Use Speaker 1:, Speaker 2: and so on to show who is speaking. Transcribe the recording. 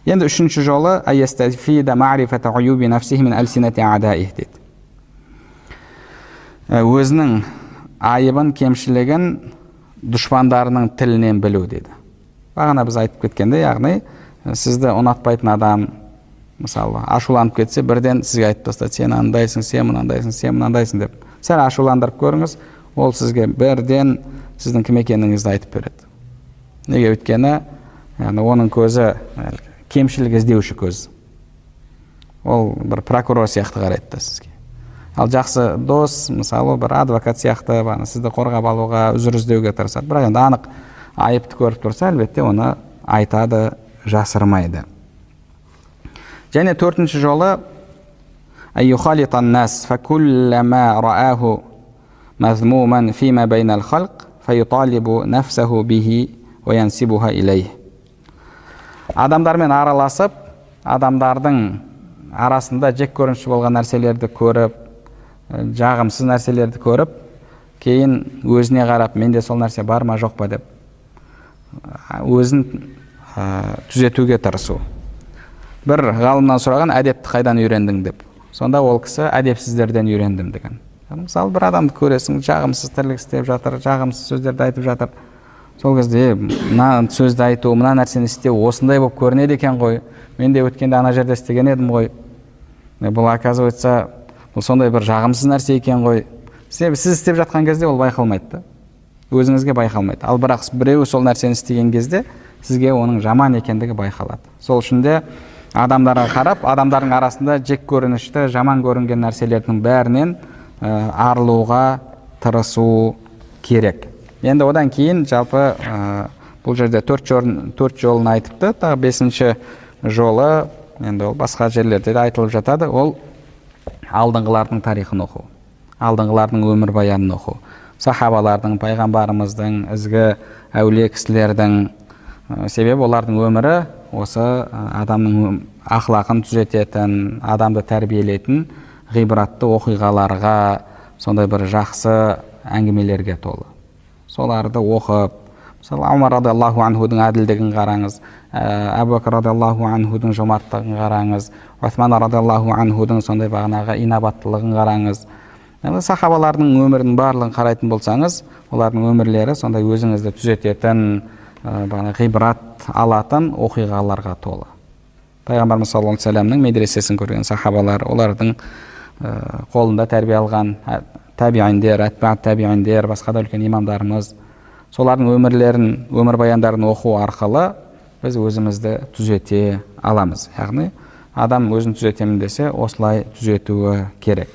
Speaker 1: Енді үшінші жолы дейді. Өзінің айыбын, кемшілігін дұшпандарының тілінен білу дейді. Бағана біз айтып кеткенде, яғни сізді ұнатпайтын адам мысалы ашуланып кетсе, бірден сізге айтып тастайды: сен андайсың, сен мынандайсың, сен мынандайсың деп. Сәл ашуландырып көріңіз, ол сізге бірден сіздің кім екеніңізді айтып береді. Неге? Өйткені яғни оның көзі кемшілік іздеуші көз. Ол бір прокурор сияқты қарайды да сізге. Ал жақсы дос, мысалы, бір адвокат сияқты, бағана сізді қорғап алуға, үзір іздеуге тырысады. Бірақ енді анық айыпты көріп тұрса, әлбетте оны айтады, жасырмайды. Және төртінші жолы адамдармен араласып, адамдардың арасында жек көрінішті болған нәрселерді көріп, жағымсыз нәрселерді көріп, кейін өзіне қарап, менде сол нәрсе бар ма, жоқ па деп өзін түзетуге тырысу. Бір ғалымнан сұраған: әдепті қайдан үйрендің деп. Сонда ол кісі: әдепсіздерден үйрендім деген. Мысалы, бір адамды көресің, жағымсыз тірлік істеп жатыр, жағымсыз сөздерді айтып жатыр. Сол кезде мына сөзді айту, мына нәрсені істеу осындай болып көрінеді екен ғой, мен де өткенде ана жерде істеген едім ғой, бұл, оказывается, бұл сондай бір жағымсыз нәрсе екен ғой. Себебі сіз істеп жатқан кезде ол байқалмайды да, өзіңізге байқалмайды. Ал бірақ біреу сол нәрсені істеген кезде сізге оның жаман екендігі байқалады. Сол үшін де адамдарға қарап, адамдардың арасында жек көрінішті, жаман көрінген нәрселердің бәрінен арылуға тырысу керек. Енді одан кейін жалпы бұл жерде төрт жолын айтыпты. Тағы бесінші жолы, енді ол басқа жерлерде де айтылып жатады, ол алдыңғылардың тарихын оқу, алдыңғылардың өмірбаянын оқу, сахабалардың, пайғамбарымыздың, ізгі әулие кісілердің. Себебі олардың өмірі осы адамның ақлақын түзететін, адамды тәрбиелейтін ғибратты оқиғаларға, сондай бір жақсы әңгімелерге толы. Соларды оқып, мысалы, Омар радиаллаху анхудың әділдігін қараңыз, Әбу Бәкір радиаллаху анхудың жомарттығын қараңыз, Осман радиаллаху анхудың сондай бағанағы инабаттылығын қараңыз. Яғни сахабалардың өмірінің барлығын қарайтын болсаңыз, олардың өмірлері сондай өзіңізді түзететін, бағана ғибрат алатын оқиғаларға толы. Пайғамбарымыз саллаллаху алейхи вассаламның медресесін көрген сахабалар, олардың қолында тәрбие алған табииндер, әтбә табииндер, басқа да үлкен имамдарымыз, солардың өмірлерін, өмірбаяндарын оқу арқылы біз өзімізді түзете аламыз. Яғни адам өзін түзетемін десе, осылай түзетуі керек.